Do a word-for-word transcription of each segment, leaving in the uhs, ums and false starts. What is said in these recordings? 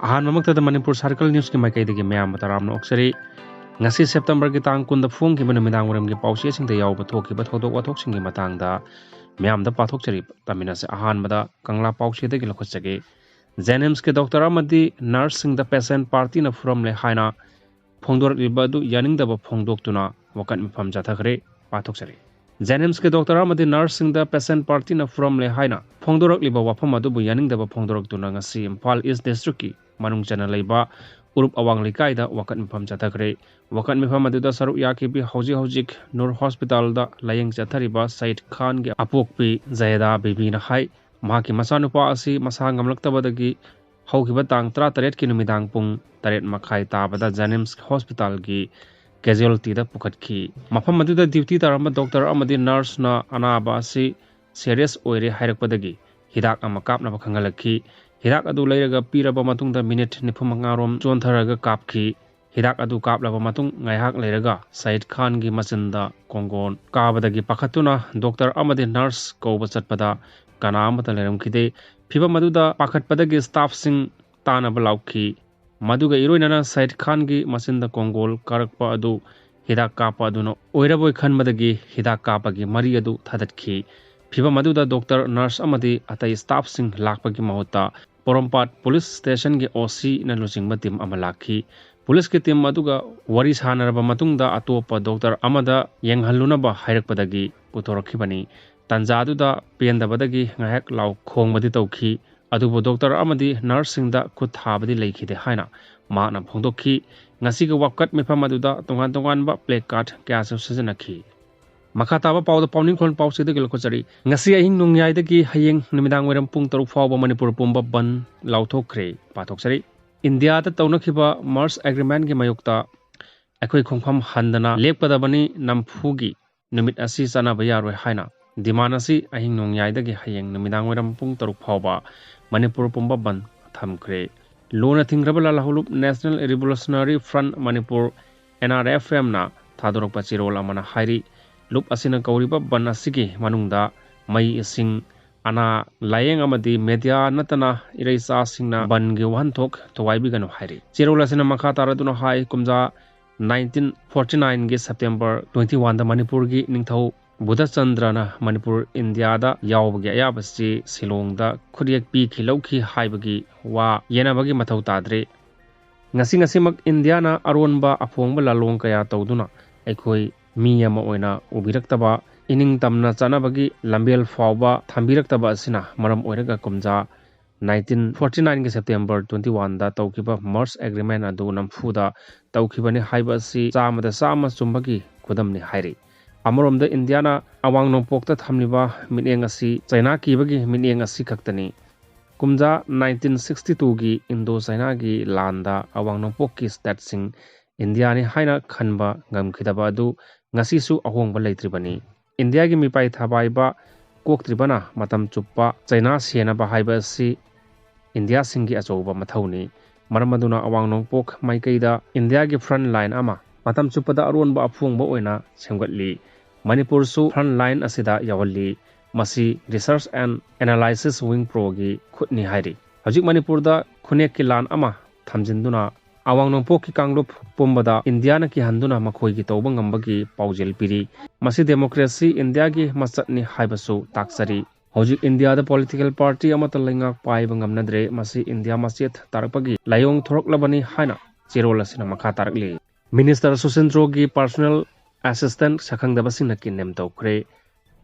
ꯑꯍꯥꯟꯕꯃꯛꯇꯗ ꯃꯅꯤꯄꯨꯔ ꯁꯥꯔꯀꯜ ꯅ꯭ꯌꯨꯁꯀꯤ ꯃꯥꯏꯀꯩꯗꯒꯤ ꯃꯌꯥꯝꯕꯨ ꯇꯔꯥꯝꯅ ꯑꯣꯛꯆꯔꯤ꯫ ꯉꯁꯤ ꯁꯦꯞꯇꯦꯝꯕꯔꯒꯤ ꯇꯥꯡ ꯀꯨꯟꯗ ꯐꯣꯡꯈꯤꯕ ꯅꯨꯃꯤꯗꯥꯡ ꯋꯥꯏꯔꯝꯒꯤ ꯄꯥꯎꯆꯦꯁꯤꯡꯗ ꯌꯥꯎꯕ ꯊꯣꯛꯈꯤꯕ ꯊꯧꯗꯣꯛ ꯋꯥꯊꯣꯛꯁꯤꯡꯒꯤ ꯃꯇꯥꯡꯗ ꯃꯌꯥꯝꯗ ꯄꯥꯊꯣꯛꯆꯔꯤ꯫ ꯇꯥꯃꯤꯟꯅꯁꯦ꯫ ꯑꯍꯥꯟꯕꯗ ꯀꯪꯂꯥ ꯄꯥꯎꯆꯦꯗꯒꯤ ꯂꯧꯈꯠꯆꯒꯦ꯫ ꯖꯦꯅꯤꯝꯁꯀꯤ ꯗꯣꯛꯇꯔ ꯑꯃꯗꯤ ꯅꯔꯁꯁꯤꯡꯗ ꯄꯦꯁꯦꯟ ꯄꯥꯔꯇꯤꯅ ꯐꯨꯔꯝꯂꯦ ꯍꯥꯏꯅ ꯐꯣꯡꯗꯣꯔꯛꯂꯤꯕ ꯑꯗꯨ ꯌꯥꯅꯤꯡꯗꯕ ꯐꯣꯡꯗꯣꯛꯇꯨꯅ ꯋꯥꯀꯠ ꯃꯤꯐꯝ ꯆꯠꯊꯈ꯭ꯔꯦ꯫ ꯄꯥꯊꯣꯛꯆꯔꯤ꯫ ꯖꯦꯅꯤꯝꯁꯀꯤ ꯗꯣꯛꯇꯔ ꯑꯃꯗꯤ ꯅꯔꯁꯁꯤꯡꯗ ꯄꯦꯁꯦꯟ ꯄꯥꯔꯇꯤꯅ ꯐꯨꯔꯝꯂꯦ ꯍꯥꯏꯅ ꯐꯣꯡꯗꯣꯔꯛꯂꯤꯕ ꯋꯥꯐꯝ ꯑꯗꯨꯕꯨ ꯌꯥꯅꯤꯡꯗꯕ ꯐꯣꯡꯗꯣꯔꯛꯇꯨꯅ ꯉꯁꯤ ꯏꯝꯐꯥꯜ ꯏꯁ ꯗꯤꯁꯇ꯭ꯔꯤꯛꯀꯤ ꯃꯅꯨꯡ ꯆꯟꯅ ꯂꯩꯕ ꯎꯔꯨꯞ ꯑꯋꯥꯡ ꯂꯩꯀꯥꯏꯗ ꯋꯥꯀꯠ ꯃꯤꯐꯝ ꯆꯠꯊꯈ꯭ꯔꯦ꯫ ꯋꯥꯀꯠ ꯃꯤꯐꯝ ꯑꯗꯨꯗ ꯁꯔꯨꯛ ꯌꯥꯈꯤꯕꯤ ꯍꯧꯖꯤꯛ ꯍꯧꯖꯤꯛ ꯅꯨꯔ ꯍꯣꯁꯄꯤꯇꯥꯜꯗ ꯂꯥꯌꯦꯡ ꯆꯠꯊꯔꯤꯕ ꯁꯌꯤꯗ ꯈꯥꯟꯒꯤ ꯑꯄꯣꯛꯄꯤ ꯖꯌꯦꯗꯥ ꯕꯤꯕꯤꯅ ꯍꯥꯏ, ꯃꯍꯥꯛꯀꯤ ꯃꯆꯥꯅꯨꯄꯥ ꯑꯁꯤ ꯃꯁꯥ ꯉꯝꯂꯛꯇꯕꯗꯒꯤ ꯍꯧꯈꯤꯕ ꯇꯥꯡ ꯇꯔꯥꯇꯔꯦꯠꯀꯤ ꯅꯨꯃꯤꯗꯥꯡ ꯄꯨꯡ ꯇꯔꯦꯠ ꯃꯈꯥꯏ ꯇꯥꯕꯗ ꯖꯦꯅꯤꯝꯁ ꯍꯣꯁꯄꯤꯇꯥꯜꯒꯤ ꯀꯦꯖꯨꯑꯦꯜꯇꯤꯗ ꯄꯨꯈꯠꯈꯤ꯫ ꯃꯐꯝ ꯑꯗꯨꯗ ꯗ꯭ꯌꯨꯇꯤ ꯇꯥꯔꯝꯕ ꯗꯣꯛꯇꯔ ꯑꯃꯗꯤ ꯅꯔꯁꯅ ꯑꯅꯥꯕ ꯑꯁꯤ ꯁꯦꯔꯤꯌꯁ ꯑꯣꯏꯔꯦ ꯍꯥꯏꯔꯛꯄꯗꯒꯤ ꯍꯤꯗꯥꯛ ꯑꯃ ꯀꯥꯞꯅꯕ ꯈꯪꯍꯜꯂꯛꯈꯤ꯫ ꯍꯤꯗꯥꯛ ꯑꯗꯨ ꯂꯩꯔꯒ ꯄꯤꯔꯕ ꯃꯇꯨꯡꯗ ꯃꯤꯅꯤꯠ ꯅꯤꯐꯨ ꯃꯉꯥ ꯔꯣꯝ ꯆꯣꯟꯊꯔꯒ ꯀꯥꯞꯈꯤ꯫ ꯍꯤꯗꯥꯛ ꯑꯗꯨ ꯀꯥꯞꯂꯕ ꯃꯇꯨꯡ ꯉꯥꯏꯍꯥꯛ ꯂꯩꯔꯒ ꯁꯌꯤꯗ ꯈꯥꯟꯒꯤ ꯃꯆꯤꯟꯗ ꯀꯣꯡꯒꯣꯟ ꯀꯥꯕꯗꯒꯤ ꯄꯥꯈꯠꯇꯨꯅ ꯗꯣꯛꯇꯔ ꯑꯃꯗꯤ ꯅꯔꯁ ꯀꯧꯕ ꯆꯠꯄꯗ ꯀꯅꯥ ꯑꯃꯠꯇ ꯂꯩꯔꯝꯈꯤꯗꯦ꯫ ꯐꯤꯚꯝ ꯑꯗꯨꯗ ꯄꯥꯈꯠꯄꯗꯒꯤ ꯁ꯭ꯇꯥꯐꯁꯤꯡ ꯇꯥꯅꯕ ꯂꯥꯎꯈꯤ꯫ ꯃꯗꯨꯒ ꯏꯔꯣꯏꯅꯅ ꯁꯌꯤꯗ ꯈꯥꯟꯒꯤ ꯃꯆꯤꯟꯗ ꯀꯣꯡꯒꯣꯜ ꯀꯥꯔꯛꯄ ꯑꯗꯨ ꯍꯤꯗꯥꯛ ꯀꯥꯞꯄ ꯑꯗꯨꯅ ꯑꯣꯏꯔꯕꯣꯏ ꯈꯟꯕꯗꯒꯤ ꯍꯤꯗꯥꯛ ꯀꯥꯞꯄꯒꯤ ꯃꯔꯤ ꯑꯗꯨ ꯊꯥꯗꯠꯈꯤ꯫ ꯐꯤꯚꯝ ꯑꯗꯨꯗ ꯗꯣꯛꯇꯔ, ꯅꯔꯁ ꯑꯃꯗꯤ ꯑꯇꯩ ꯁ꯭ꯇꯥꯐꯁꯤꯡ ꯂꯥꯛꯄꯒꯤ ꯃꯍꯨꯠꯇ ꯄꯣꯔꯣꯝꯄꯥꯠ ꯄꯨꯂꯤꯁ ꯁ꯭ꯇꯦꯁꯟꯒꯤ ꯑꯣ ꯁꯤꯅ ꯂꯨꯆꯤꯡꯕ ꯇꯤꯝ ꯑꯃ ꯂꯥꯛꯈꯤ꯫ ꯄꯨꯂꯤꯁꯀꯤ ꯇꯤꯝ ꯑꯗꯨꯒ ꯋꯥꯔꯤ ꯁꯥꯅꯔꯕ ꯃꯇꯨꯡꯗ ꯑꯇꯣꯞꯄ ꯗꯣꯛꯇꯔ ꯑꯃꯗ ꯌꯦꯡꯍꯜꯂꯨꯅꯕ ꯍꯥꯏꯔꯛꯄꯗꯒꯤ ꯄꯨꯊꯣꯔꯛꯈꯤꯕꯅꯤ꯫ ꯇꯥꯟꯖꯥ ꯑꯗꯨꯗ ꯄꯦꯟꯗꯕꯗꯒꯤ ꯉꯥꯏꯍꯥꯛ ꯂꯥꯎ ꯈꯣꯡꯕꯗꯤ ꯇꯧꯈꯤ, ꯑꯗꯨꯕꯨ ꯗꯣꯛꯇꯔ ꯑꯃꯗꯤ ꯅꯔꯁꯁꯤꯡꯗ ꯈꯨꯠ ꯊꯥꯕꯗꯤ ꯂꯩꯈꯤꯗꯦ ꯍꯥꯏꯅ ꯃꯍꯥꯛꯅ ꯐꯣꯡꯗꯣꯛꯈꯤ꯫ ꯉꯁꯤꯒꯤ ꯋꯥꯀꯠ ꯃꯤꯐꯝ ꯑꯗꯨꯗ ꯇꯣꯉꯥꯟ ꯇꯣꯉꯥꯟꯕ ꯄ꯭ꯂꯦ ꯀꯥꯔꯗ ꯀꯌꯥꯁꯨ ꯁꯤꯖꯤꯟꯅꯈꯤ꯫ ꯃꯈꯥ ꯇꯥꯕ ꯄꯥꯎꯗ ꯄꯥꯎꯅꯤꯡꯈꯣꯜ ꯄꯥꯎꯆꯦꯗꯒꯤ ꯂꯧꯈꯠꯆꯔꯤ꯫ ꯉꯁꯤ ꯑꯍꯤꯡ ꯅꯣꯡꯌꯥꯏꯗꯒꯤ ꯍꯌꯦꯡ ꯅꯨꯃꯤꯗꯥꯡ ꯋꯥꯏꯔꯝ ꯄꯨꯡ ꯇꯔꯨꯛ ꯐꯥꯎꯕ ꯃꯅꯤꯄꯨꯔ ꯄꯨꯝꯕ ꯕꯟꯗ ꯂꯥꯎꯊꯣꯛꯈ꯭ꯔꯦ꯫ ꯄꯥꯊꯣꯛꯆꯔꯤ꯫ ꯏꯟꯗꯤꯌꯥꯗ ꯇꯧꯅꯈꯤꯕ ꯃꯔꯁ ꯑꯦꯒ꯭ꯔꯤꯃꯦꯟꯒꯤ ꯃꯥꯌꯣꯛꯇ ꯑꯩꯈꯣꯏ ꯈꯣꯡꯐꯝ ꯍꯟꯗꯅ ꯂꯦꯞꯀꯗꯕꯅꯤ, ꯅꯝꯐꯨꯒꯤ ꯅꯨꯃꯤꯠ ꯑꯁꯤ ꯆꯠꯅꯕ ꯌꯥꯔꯣꯏ ꯍꯥꯏꯅ ꯗꯤꯃꯥꯟ ꯑꯁꯤ ꯑꯍꯤꯡ ꯅꯣꯡꯌꯥꯏꯗꯒꯤ ꯍꯌꯦꯡ ꯅꯨꯃꯤꯗꯥꯡ ꯋꯥꯏꯔꯝ ꯄꯨꯡ ꯇꯔꯨꯛ ꯐꯥꯎꯕ ꯃꯅꯤꯄꯨꯔ ꯄꯨꯝꯕ ꯕꯟꯗ ꯊꯝꯈ꯭ꯔꯦ꯫ ꯂꯨꯅ ꯊꯤꯡꯈ꯭ꯔꯕ ꯂꯥꯜꯍꯧꯂꯨꯞ National Revolutionary Front Manipur, N R F M ꯅ ꯊꯥꯗꯣꯔꯛꯄ ꯆꯦꯔꯣꯜ ꯑꯃꯅ ꯍꯥꯏꯔꯤ, ꯂꯨꯞ ꯑꯁꯤꯅ ꯀꯧꯔꯤꯕ ꯕꯟꯗ ꯑꯁꯤꯒꯤ ꯃꯅꯨꯡꯗ ꯃꯩ, ꯏꯁꯤꯡ, ꯑꯅꯥ ꯂꯥꯌꯦꯡ ꯑꯃꯗꯤ media ꯅꯠꯇꯅ ꯏꯔꯩꯆꯥꯁꯤꯡꯅ ꯕꯟꯒꯤ ꯋꯥꯍꯟꯊꯣꯛ ꯊꯨꯒꯥꯏꯕꯤꯒꯅꯨ ꯍꯥꯏꯔꯤ꯫ ꯆꯦꯔꯣꯜ ꯑꯁꯤꯅ ꯃꯈꯥ ꯇꯥꯔꯗꯨꯅ ꯍꯥꯏ, ꯀꯨꯝꯖꯥ nineteen forty nine ꯒꯤ September twenty one ꯗ ꯃꯅꯤꯄꯨꯔꯒꯤ ꯅꯤꯡꯊꯧ ꯕꯨꯙꯆꯟꯗ꯭ꯔꯅ ꯃꯅꯤꯄꯨꯔ ꯏꯟꯗꯤꯌꯥꯗ ꯌꯥꯎꯕꯒꯤ ꯑꯌꯥꯕꯁꯤ ꯁꯤꯂꯣꯡꯗ ꯈꯨꯠꯌꯦꯛ ꯄꯤꯈꯤ ꯂꯧꯈꯤ ꯍꯥꯏꯕꯒꯤ ꯋꯥ ꯌꯦꯟꯅꯕꯒꯤ ꯃꯊꯧ ꯇꯥꯗ꯭ꯔꯤ꯫ ꯉꯁꯤ ꯉꯁꯤꯃꯛ ꯏꯟꯗꯤꯌꯥꯅ ꯑꯔꯣꯟꯕ ꯑꯐꯣꯡꯕ ꯂꯥꯂꯣꯡ ꯀꯌꯥ ꯇꯧꯗꯨꯅ ꯑꯩꯈꯣꯏ ꯃꯤ ꯑꯃ ꯑꯣꯏꯅ ꯎꯕꯤꯔꯛꯇꯕ, ꯏꯅꯤꯡ ꯇꯝꯅ ꯆꯠꯅꯕꯒꯤ ꯂꯝꯕꯦꯜ ꯐꯥꯎꯕ ꯊꯝꯕꯤꯔꯛꯇꯕ ꯑꯁꯤꯅ ꯃꯔꯝ ꯑꯣꯏꯔꯒ ꯀꯨꯝꯖꯥ nineteen forty nine ꯒꯤ September twenty one ꯗ ꯇꯧꯈꯤꯕ merge agreement ꯑꯗꯨ ꯅꯝꯐꯨꯗ ꯇꯧꯈꯤꯕꯅꯤ ꯍꯥꯏꯕ ꯑꯁꯤ ꯆꯥꯝꯃꯗ ꯆꯥꯝꯃ ꯆꯨꯝꯕꯒꯤ ꯈꯨꯗꯝꯅꯤ ꯍꯥꯏꯔꯤ꯫ ꯑꯃꯔꯣꯝꯗ ꯏꯟꯗꯤꯌꯥꯅ ꯑꯋꯥꯡ ꯅꯣꯡꯄꯣꯛꯇ ꯊꯝꯂꯤꯕ ꯃꯤꯠꯌꯦꯡ ꯑꯁꯤ ꯆꯩꯅꯥ ꯀꯤꯕꯒꯤ ꯃꯤꯠꯌꯦꯡ ꯑꯁꯤ ꯈꯛꯇꯅꯤ꯫ ꯀꯨꯝꯖꯥ nineteen sixty two ꯒꯤ ꯏꯟꯗꯣ ꯆꯩꯅꯥꯒꯤ ꯂꯥꯟꯗ ꯑꯋꯥꯡ ꯅꯣꯡꯄꯣꯛꯀꯤ stateꯁꯤꯡ ꯏꯟꯗꯤꯌꯥꯅꯤ ꯍꯥꯏꯅ ꯈꯟꯕ ꯉꯝꯈꯤꯗꯕ ꯑꯗꯨ ꯉꯁꯤꯁꯨ ꯑꯍꯣꯡꯕ ꯂꯩꯇ꯭ꯔꯤꯕꯅꯤ꯫ ꯏꯟꯗꯤꯌꯥꯒꯤ ꯃꯤꯄꯥꯏ ꯊꯕꯥꯏꯕ ꯀꯣꯛꯇ꯭ꯔꯤꯕꯅ ꯃꯇꯝ ꯆꯨꯞꯄ ꯆꯩꯅꯥ ꯁꯦꯟꯅꯕ ꯍꯥꯏꯕ ꯑꯁꯤ ꯏꯟꯗꯤꯌꯥꯁꯤꯡꯒꯤ ꯑꯆꯧꯕ ꯃꯊꯧꯅꯤ꯫ ꯃꯔꯝ ꯑꯗꯨꯅ ꯑꯋꯥꯡ ꯅꯣꯡꯄꯣꯛ ꯃꯥꯏꯀꯩꯗ ꯏꯟꯗꯤꯌꯥꯒꯤ front line ꯑꯃ ꯃꯇꯝ ꯆꯨꯞꯄꯗ ꯑꯔꯣꯟꯕ ꯑꯐꯣꯡꯕ ꯑꯣꯏꯅ ꯁꯦꯝꯒꯠꯂꯤ꯫ ꯃꯅꯤꯄꯨꯔꯁꯨ front line ꯑꯁꯤꯗ ꯌꯥꯎꯍꯜꯂꯤ꯫ ꯃꯁꯤ Research and Analysis Wing Proꯒꯤ ꯈꯨꯠꯅꯤ ꯍꯥꯏꯔꯤ꯫ ꯍꯧꯖꯤꯛ ꯃꯅꯤꯄꯨꯔꯗ ꯈꯨꯟꯅꯦꯛꯀꯤ ꯂꯥꯟ ꯑꯃ ꯊꯝꯖꯤꯟꯗꯨꯅ ꯑꯋꯥꯡ ꯅꯣꯡꯄꯣꯛꯀꯤ ꯀꯥꯡꯂꯨꯞ ꯄꯨꯝꯕꯗ ꯏꯟꯗꯤꯌꯥꯅ ꯀꯤꯍꯟꯗꯨꯅ ꯃꯈꯣꯏꯒꯤ ꯇꯧꯕ ꯉꯝꯕꯒꯤ ꯄꯥꯎꯖꯦꯜ ꯄꯤꯔꯤ꯫ ꯃꯁꯤ democracy ꯏꯟꯗꯤꯌꯥꯒꯤ ꯃꯆꯠꯅꯤ ꯍꯥꯏꯕꯁꯨ ꯇꯥꯛꯆꯔꯤ꯫ ꯍꯧꯖꯤꯛ ꯏꯟꯗꯤꯌꯥꯗ political party ꯑꯃꯠꯇ ꯂꯩꯉꯥꯛ ꯄꯥꯏꯕ ꯉꯝꯅꯗ꯭ꯔꯦ꯫ ꯃꯁꯤ ꯏꯟꯗꯤꯌꯥ ꯃꯆꯦꯠ ꯇꯥꯔꯛꯄꯒꯤ ꯂꯥꯏꯑꯣꯡ ꯊꯣꯔꯛꯂꯕꯅꯤ ꯍꯥꯏꯅ ꯆꯦꯔꯣꯜ ꯑꯁꯤꯅ ꯃꯈꯥ ꯇꯥꯔꯛꯂꯤ꯫ Minister ꯁꯨꯁꯤꯟꯗ꯭ꯔꯣꯒꯤ personal assistant ꯁꯛꯈꯪꯗꯕꯁꯤꯡꯅ kidnap ꯇꯧꯈ꯭ꯔꯦ꯫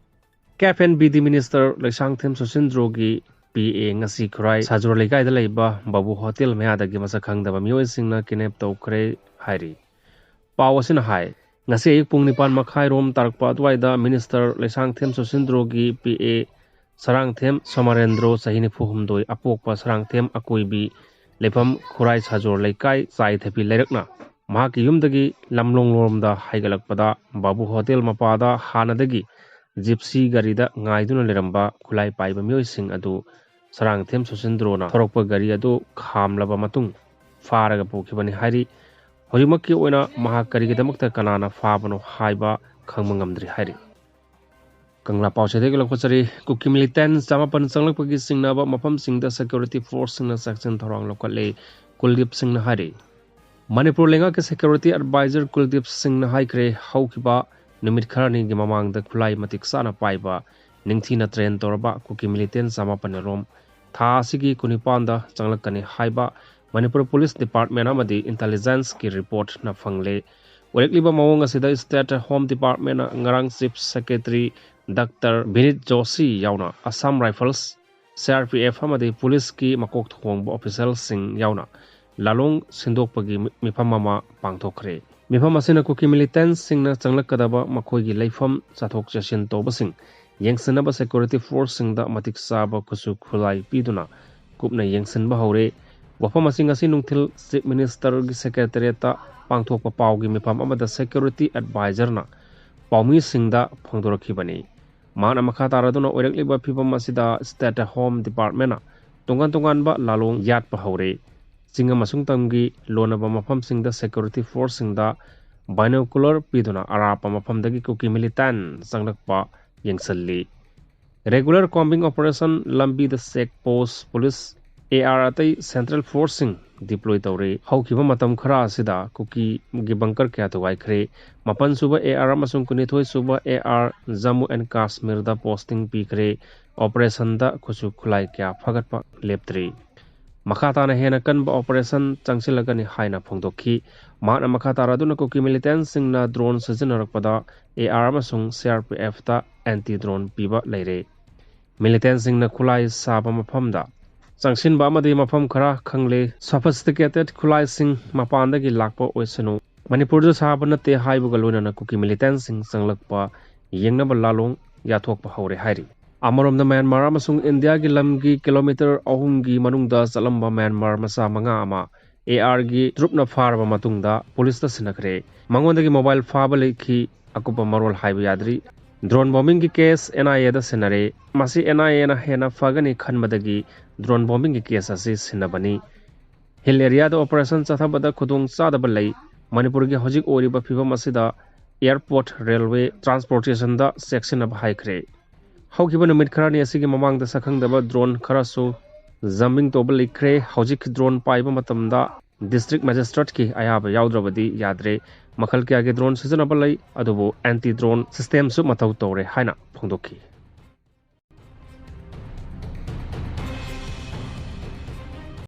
K F N B D minister Leishangthem ꯁꯨꯁꯤꯟꯗ꯭ꯔꯣꯒꯤ P A ꯉꯁꯤ ꯈꯨꯔꯥꯏ ꯁꯥꯖꯨꯔ ꯂꯩꯀꯥꯏꯗ ꯂꯩꯕ ꯕꯥꯕꯨ ꯍꯣꯇꯦꯜ ꯃꯌꯥꯗꯒꯤ ꯃꯁꯛ ꯈꯪꯗꯕ ꯃꯤꯑꯣꯏꯁꯤꯡꯅ kidnap ꯇꯧꯈ꯭ꯔꯦ ꯍꯥꯏꯔꯤ꯫ ꯄꯥꯎ ꯑꯁꯤꯅ ꯍꯥꯏ, ꯉꯁꯤ ꯑꯌꯨꯛ ꯄꯨꯡ ꯅꯤꯄꯥꯟ ꯃꯈꯥꯏ ꯔꯣꯝ ꯇꯥꯔꯛꯄ ꯑꯗꯨꯋꯥꯏꯗ minister Leishangthem ꯁꯨꯁꯤꯟꯗ꯭ꯔꯣꯒꯤ P A Sarangthem ꯁꯣꯃꯥꯔꯦꯟꯗ꯭ꯔꯣ, ꯆꯍꯤ ꯅꯤꯐꯨ ꯍꯨꯝꯗꯣꯏ, ꯑꯄꯣꯛꯄ ꯁꯔꯥꯡꯊꯦꯝ ꯑꯀꯣꯏꯕꯤ, ꯂꯩꯐꯝ ꯈꯨꯔꯥꯏ ꯁꯥꯖꯣꯔ ꯂꯩꯀꯥꯏ, ꯆꯥꯏꯊꯕꯤ ꯂꯩꯔꯛꯅ ꯃꯍꯥꯛꯀꯤ ꯌꯨꯝꯗꯒꯤ ꯂꯝꯂꯣꯡꯂꯣꯝꯗ ꯍꯥꯏꯒꯠꯂꯛꯄꯗ ꯕꯥꯕꯨ ꯍꯣꯇꯦꯜ ꯃꯄꯥꯗ ꯍꯥꯟꯅꯗꯒꯤ ꯖꯤꯞꯁꯤ ꯒꯥꯔꯤꯗ ꯉꯥꯏꯗꯨꯅ ꯂꯩꯔꯝꯕ ꯈꯨꯠꯂꯥꯏ ꯄꯥꯏꯕ ꯃꯤꯑꯣꯏꯁꯤꯡ ꯑꯗꯨ ꯁꯔꯥꯡꯊꯦꯝ ꯁꯨꯁꯤꯟꯗ꯭ꯔꯣꯅ ꯊꯧꯔꯛꯄ ꯒꯥꯔꯤ ꯑꯗꯨ ꯈꯥꯝꯂꯕ ꯃꯇꯨꯡ ꯐꯥꯔꯒ ꯄꯨꯈꯤꯕꯅꯤ ꯍꯥꯏꯔꯤ꯫ ꯍꯧꯖꯤꯛꯃꯛꯀꯤ ꯑꯣꯏꯅ ꯃꯍꯥꯛ ꯀꯔꯤꯒꯤꯗꯃꯛꯇ ꯀꯅꯥꯅ ꯐꯥꯕꯅꯣ ꯍꯥꯏꯕ ꯈꯪꯕ ꯉꯝꯗ꯭ꯔꯤ ꯍꯥꯏꯔꯤ꯫ ꯀꯪꯂꯥ ꯄꯥꯎꯆꯦꯗꯒꯤ ꯂꯧꯈꯠꯆꯔꯤ꯫ ꯀꯨꯀꯤ militant ꯆꯃꯥꯄꯟ ꯆꯪꯂꯛꯄꯒꯤ ꯆꯤꯡꯅꯕ ꯃꯐꯝꯁꯤꯡꯗ security forceꯁꯤꯡꯅ ꯆꯦꯛꯁꯤꯟ ꯊꯧꯔꯥꯡ ꯂꯧꯈꯠꯂꯦ, ꯀꯨꯜꯗꯤꯞ ꯁꯤꯡꯅ ꯍꯥꯏꯔꯤ꯫ ꯃꯅꯤꯄꯨꯔ ꯂꯩꯉꯥꯛꯀꯤ security advisor ꯀꯨꯜꯗꯤꯞ ꯁꯤꯡꯅ ꯍꯥꯏꯈ꯭ꯔꯦ, ꯍꯧꯈꯤꯕ ꯅꯨꯃꯤꯠ ꯈꯔꯅꯤꯒꯤ ꯃꯃꯥꯡꯗ ꯈꯨꯠꯂꯥꯏ ꯃꯇꯤꯛ ꯆꯥꯅ ꯄꯥꯏꯕ, ꯅꯤꯡꯊꯤꯅ train ꯇꯧꯔꯕ ꯀꯨꯀꯤ militant ꯆꯃꯥꯄꯟ ꯔꯣꯝ ꯊꯥ ꯑꯁꯤꯒꯤ ꯀꯨꯟꯅꯤꯄꯥꯟꯗ ꯆꯪꯂꯛꯀꯅꯤ ꯍꯥꯏꯕ ꯃꯅꯤꯄꯨꯔ police department ꯑꯃꯗꯤ intelligenceꯀꯤ reportꯅ ꯐꯪꯂꯦ꯫ ꯑꯣꯏꯔꯛꯂꯤꯕ ꯃꯑꯣꯡ ꯑꯁꯤꯗ state home departmentꯅ ꯉꯔꯥꯡ chief secretary ꯗꯥꯛꯇꯔ ꯕꯤꯅꯤꯠ ꯖꯣꯁꯤ ꯌꯥꯎꯅ Assam Rifles, C R P F ꯑꯃꯗꯤ policeꯀꯤ ꯃꯀꯣꯛ ꯊꯣꯡꯕ officialꯁꯤꯡ ꯌꯥꯎꯅ ꯂꯥꯂꯣꯡ ꯁꯤꯟꯗꯣꯛꯄꯒꯤ ꯃꯤ-, ꯃꯤꯐꯝ ꯑꯃ ꯄꯥꯡꯊꯣꯛꯈ꯭ꯔꯦ꯫ ꯃꯤꯐꯝ ꯑꯁꯤꯅ ꯀꯨꯀꯤ militantꯁꯤꯡꯅ ꯆꯪꯂꯛꯀꯗꯕ ꯃꯈꯣꯏꯒꯤ ꯂꯩꯐꯝ, ꯆꯠꯊꯣꯛ ꯆꯠꯁꯤꯟ ꯇꯧꯕꯁꯤꯡ ꯌꯦꯡꯁꯤꯟꯅꯕ security forceꯁꯤꯡꯗ ꯃꯇꯤꯛ ꯆꯥꯕ ꯈꯨꯠꯁꯨ ꯈꯨꯠꯂꯥꯏ ꯄꯤꯗꯨꯅ ꯀꯨꯞꯅ ꯌꯦꯡꯁꯤꯟꯕ ꯍꯧꯔꯦ꯫ ꯋꯥꯐꯝ ꯑꯁꯤ ꯉꯁꯤ ꯅꯨꯡꯊꯤꯜ chief ministerꯒꯤ secretariatꯇ ꯄꯥꯡꯊꯣꯛꯄ ꯄꯥꯎꯒꯤ ꯃꯤꯐꯝ ꯑꯃꯗ security advisorꯅ ꯄꯥꯎꯃꯤꯁꯤꯡꯗ ꯐꯣꯡꯗꯣꯔꯛꯈꯤꯕꯅꯤ꯫ ꯃꯍꯥꯛꯅ ꯃꯈꯥ ꯇꯥꯔꯗꯨꯅ ꯑꯣꯏꯔꯛꯂꯤꯕ ꯐꯤꯕꯝ ꯑꯁꯤꯗ state home departmentꯅ ꯇꯣꯉꯥꯟ ꯇꯣꯉꯥꯟꯕ ꯂꯥꯂꯣꯡ ꯌꯥꯠꯄ ꯍꯧꯔꯦ꯫ ꯆꯤꯡ ꯑꯃꯁꯨꯡ ꯇꯝꯒꯤ ꯂꯣꯟꯅꯕ ꯃꯐꯝꯁꯤꯡꯗ security forceꯁꯤꯡꯗ binocular ꯄꯤꯗꯨꯅ ꯑꯔꯥꯞꯄ ꯃꯐꯝꯗꯒꯤ ꯀꯨꯀꯤ militant ꯆꯪꯂꯛꯄ ꯌꯦꯡꯁꯤꯜꯂꯤ꯫ Regular combing operation, ꯂꯝꯕꯤꯗ check post, police, A R ꯑꯇꯩ central forceꯁꯤꯡ deploy ꯇꯧꯔꯤ꯫ ꯍꯧꯈꯤꯕ ꯃꯇꯝ ꯈꯔ ꯑꯁꯤꯗ ꯀꯨꯀꯤꯒꯤ bunker ꯀꯌꯥ ꯊꯨꯒꯥꯏꯈ꯭ꯔꯦ꯫ ꯃꯥꯄꯟ ꯁꯨꯕ A R ꯑꯃꯁꯨꯡ ꯀꯨꯟꯅꯤꯊꯣꯏ ꯁꯨꯕ A R Jammu and Kashmirꯗ posting ꯄꯤꯈ꯭ꯔꯦ꯫ Operationꯗ ꯈꯨꯠꯁꯨ ꯈꯨꯠꯂꯥꯏ ꯀꯌꯥ ꯐꯒꯠꯄ ꯂꯦꯞꯇ꯭ꯔꯤ꯫ ꯃꯈꯥ ꯇꯥꯅ ꯍꯦꯟꯅ ꯀꯟꯕ operation ꯆꯪꯁꯤꯜꯂꯒꯅꯤ ꯍꯥꯏꯅ ꯐꯣꯡꯗꯣꯛꯈꯤ꯫ ꯃꯍꯥꯛꯅ ꯃꯈꯥ ꯇꯥꯔꯗꯨꯅ ꯀꯨꯀꯤ militantꯁꯤꯡꯅ drone ꯁꯤꯖꯤꯟꯅꯔꯛꯄꯗ A R ꯑꯃꯁꯨꯡ C R P Fꯇ anti drone ꯄꯤꯕ ꯂꯩꯔꯦ꯫ Militantꯁꯤꯡꯅ ꯈꯨꯠꯂꯥꯏ ꯁꯥꯕ ꯃꯐꯝꯗ ꯆꯪꯁꯤꯟꯕ ꯑꯃꯗꯤ ꯃꯐꯝ ꯈꯔ ꯈꯪꯂꯦ sophisticated ꯈꯨꯠꯂꯥꯏꯁꯤꯡ ꯃꯄꯥꯟꯗꯒꯤ ꯂꯥꯛꯄ ꯑꯣꯏꯁꯅꯨ, ꯃꯅꯤꯄꯨꯔꯗ ꯁꯥꯕ ꯅꯠꯇꯦ ꯍꯥꯏꯕꯒ ꯂꯣꯏꯅꯅ ꯀꯨꯀꯤ militantꯁꯤꯡ ꯆꯪꯂꯛꯄ ꯌꯦꯡꯅꯕ ꯂꯥꯂꯣꯡ ꯌꯥꯊꯣꯛꯄ ꯍꯧꯔꯦ ꯍꯥꯏꯔꯤ꯫ ꯑꯃꯔꯣꯝꯗ ꯃ꯭ꯌꯥꯟꯃꯥꯔ ꯑꯃꯁꯨꯡ ꯏꯟꯗꯤꯌꯥꯒꯤ ꯂꯝꯒꯤ kilometre ꯑꯍꯨꯝꯒꯤ ꯃꯅꯨꯡꯗ ꯆꯠꯂꯝꯕ ꯃ꯭ꯌꯥꯟꯃꯥꯔ ꯃꯆꯥ ꯃꯉꯥ ꯑꯃ A Rꯒꯤ troopꯅ ꯐꯥꯔꯕ ꯃꯇꯨꯡꯗ policeꯇ ꯁꯤꯟꯅꯈ꯭ꯔꯦ꯫ ꯃꯉꯣꯟꯗꯒꯤ mobile ꯐꯥꯕ ꯂꯩꯈꯤ꯫ ꯑꯀꯨꯞꯄ ꯃꯔꯣꯜ ꯍꯥꯏꯕ ꯌꯥꯗ꯭ꯔꯤ꯫ Drone bombingꯒꯤ case N I Aꯗ ꯁꯤꯟꯅꯔꯦ꯫ ꯃꯁꯤ N I Aꯅ ꯍꯦꯟꯅ ꯐꯒꯅꯤ ꯈꯟꯕꯗꯒꯤ drone bombingꯒꯤ case ꯑꯁꯤ ꯁꯤꯟꯅꯕꯅꯤ꯫ Hill areaꯗ operation ꯆꯠꯊꯕꯗ ꯈꯨꯗꯣꯡ ꯆꯥꯗꯕ ꯂꯩ꯫ ꯃꯅꯤꯄꯨꯔꯒꯤ ꯍꯧꯖꯤꯛ ꯑꯣꯏꯔꯤꯕ ꯐꯤꯕꯝ ꯑꯁꯤꯗ ꯑꯦꯌꯥꯔꯄꯣꯔꯠ, ꯔꯦꯜꯋꯦ, ꯇ꯭ꯔꯥꯟꯁꯄꯣꯔꯇꯦꯁꯟꯗ ꯆꯦꯛꯁꯤꯟꯅꯕ ꯍꯥꯏꯈ꯭ꯔꯦ꯫ ꯍꯧꯈꯤꯕ ꯅꯨꯃꯤꯠ ꯈꯔꯅꯤ ꯑꯁꯤꯒꯤ ꯃꯃꯥꯡꯗ ꯁꯛꯈꯪꯗꯕ ꯗ꯭ꯔꯣꯟ ꯈꯔꯁꯨ ꯖꯝꯕꯤꯡ ꯇꯧꯕ ꯂꯩꯈ꯭ꯔꯦ꯫ ꯍꯧꯖꯤꯛ ꯗ꯭ꯔꯣꯟ ꯄꯥꯏꯕ ꯃꯇꯝꯗ ꯗꯤꯁꯇ꯭ꯔꯤꯛ ꯃꯦꯖꯤꯁꯇ꯭ꯔꯦꯠꯀꯤ ꯑꯌꯥꯕ ꯌꯥꯎꯗ꯭ꯔꯕꯗꯤ ꯌꯥꯗ꯭ꯔꯦ꯫ ꯃꯈꯜ ꯀꯌꯥꯒꯤ ꯗ꯭ꯔꯣꯟ ꯁꯤꯖꯤꯟꯅꯕ ꯂꯩ, ꯑꯗꯨꯕꯨ ꯑꯦꯟꯇꯤ ꯗ꯭ꯔꯣꯟ ꯁꯤꯁꯇꯦꯝꯁꯨ ꯃꯊꯧ ꯇꯧꯔꯦ ꯍꯥꯏꯅ ꯐꯣꯡꯗꯣꯛꯈꯤ꯫